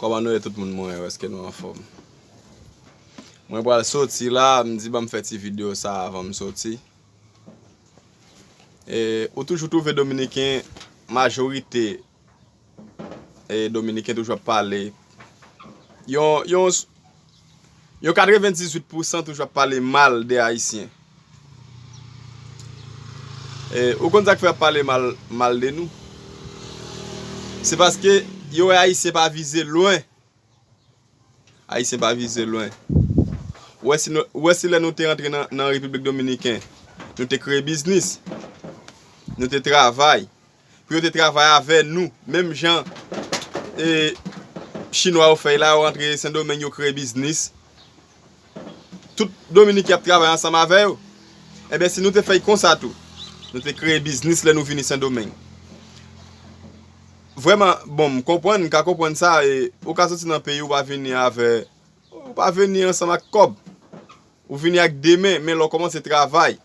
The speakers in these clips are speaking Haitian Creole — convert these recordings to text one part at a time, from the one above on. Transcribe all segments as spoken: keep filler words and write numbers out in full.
Kòman nou ye tout moun? Mwen, èske nou anfòm? Mwen pral soti la, m di ban m fè ti videyo sa avan m soti. E, ou toujou twouve Dominiken, majorite, e, Dominiken toujou ap pale. Yon, yon, yon katrevendizuit pousan toujou ap pale mal de Ayisyen. E, ou konn sa k fè y ap pale mal, mal de nou? Se paske yo wè Ayisyen pa vize lwen. Ayisyen pa vize lwen. Ou wè si nou, ou wè si lè nou te rantre nan, nan Repiblik Dominiken, nou te kreye biznis, nou te travay, pou yo te travay avè nou, menm jan, e, Chinwa yo fè y la, yo rantre Sendomeng, yo kreye biznis. Tout Dominik y ap travay ansanm avè yo. Enben, si nou te fè y konsa tou, nou te kreye biznis lè nou vini Sendomeng. Vrèman, bon, m konprann, m ka konprann sa, e ou ka soti nan peyi w, ou pa vini avè, ou pa vini ansanm ak kòb. Ou vini ak de men, men lè w kòmanse travay,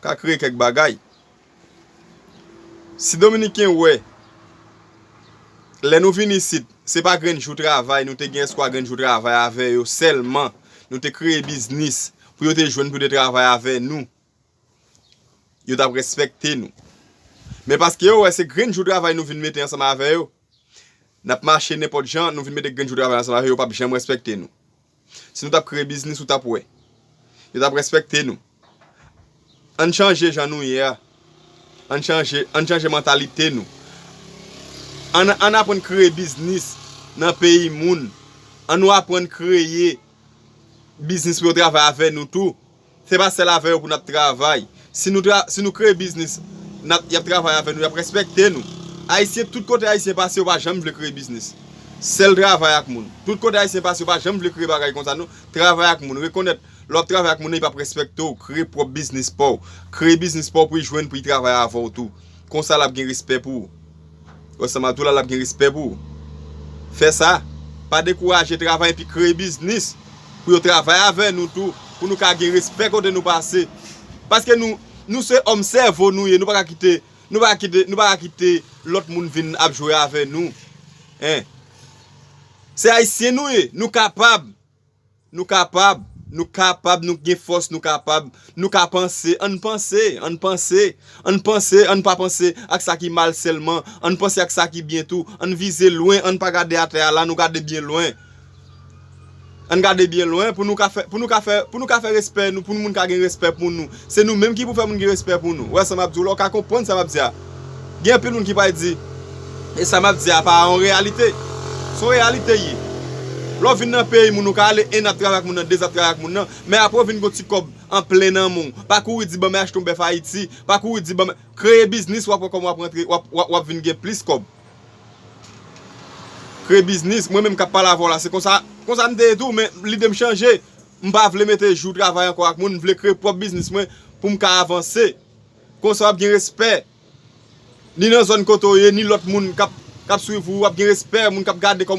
ka kreye kèk bagay. Si Dominiken wè, lè nou vin isit, se pa grenn jou travay, nou te gen espwa grenn jou travay avè yo sèlman, nou te kreye biznis pou yo te jwenn pou yo te travay avè nou, yo t ap respekte nou. Men paske yo wè se grenn jou travay nou vin mete ansanm avè yo, n ap mache nenpòt jan, nou vin mete grenn jou travay ansanm avè yo, yo p ap janm respekte nou. Si nou t ap kreye biznis, ou t ap wè. Yo t ap respekte nou. Ann chanje jan nou ye a. Ann chanje, ann chanje mantalite nou. Ann, ann aprann kreye biznis nan peyi moun. Ann nou aprann kreye biznis pou yo travay avè nou tou. Se pa sèl avè yo pou n ap travay. Si nou tra-, si nou kreye biznis, n ap, y ap travay avè nou, y ap respekte nou. Ayisyen, tout kote Ayisyen pase, yo pa janm vle kreye biznis. Sèl travay ak moun. Tout kote Ayisyen pase, yo pa janm vle kreye bagay konsa, non. Travay ak moun, rekonèt, lè w ap travay ak moun nan, li p ap respekte w. Kreye pwòp biznis pa w. Kreye biznis pa w pou l jwenn, pou l travay avè w tou. Konsa, l ap gen respè pou ou. Wè sa m ap di w la, l ap gen respè pou ou. Fè sa. Pa dekouraje, travay epi kreye biznis pou yo travay avè nou tou, pou nou ka gen respè kote nou pase. Paske nou, nou se òm sèvo nou ye, nou pa ka kite, nou pa ka kite, nou pa ka kite lòt moun vin ap jwe avè nou. Hein? Se Ayisyen nou ye, nou kapab. Nou kapab, nou kapab, nou gen fòs, nou kapab, nou ka panse, ann panse, ann panse, ann panse, ann pa panse ak sa ki mal sèlman, ann panse ak sa ki byen tou, ann vize lwen, ann pa gade atè a la, nou gade byen lwen. Ann gade byen lwen pou nou ka fè, pou nou ka fè, pou nou ka fè respè nou, pou moun ka gen respè pou nou. Se nou menm ki pou fè moun gen respè pou nou. Ou wè sa m ap di w la, ou ka konprann sa m ap di a. Gen anpil moun ki pral di, e sa m ap di a pa yon reyalite. Se yon reyalite ye. Lè w vin nan peyi moun, ou ka ale en ap travay ak moun nan, de ap travay ak moun nan, men apre w vin gon ti kòb an plen nan men w. Pa kouri di ban m achte yon bèf Ayiti, pa kouri di ban m, kreye biznis, w ap wè kòman w ap rantre, w ap, w ap, w ap vin gen plis kòb. Kreye biznis, mwen menm k ap pale avè w la, se konsa, konsa m te ye tou, men lide m chanje. M pa vle mete jou travay ankò ak moun, m vle kreye pwòp biznis mwen pou m ka avanse. Konsa w ap gen respè. Ni nan zòn kote w ye, ni lòt moun k ap, k ap swiv ou, w ap gen respè, moun k ap gade kòman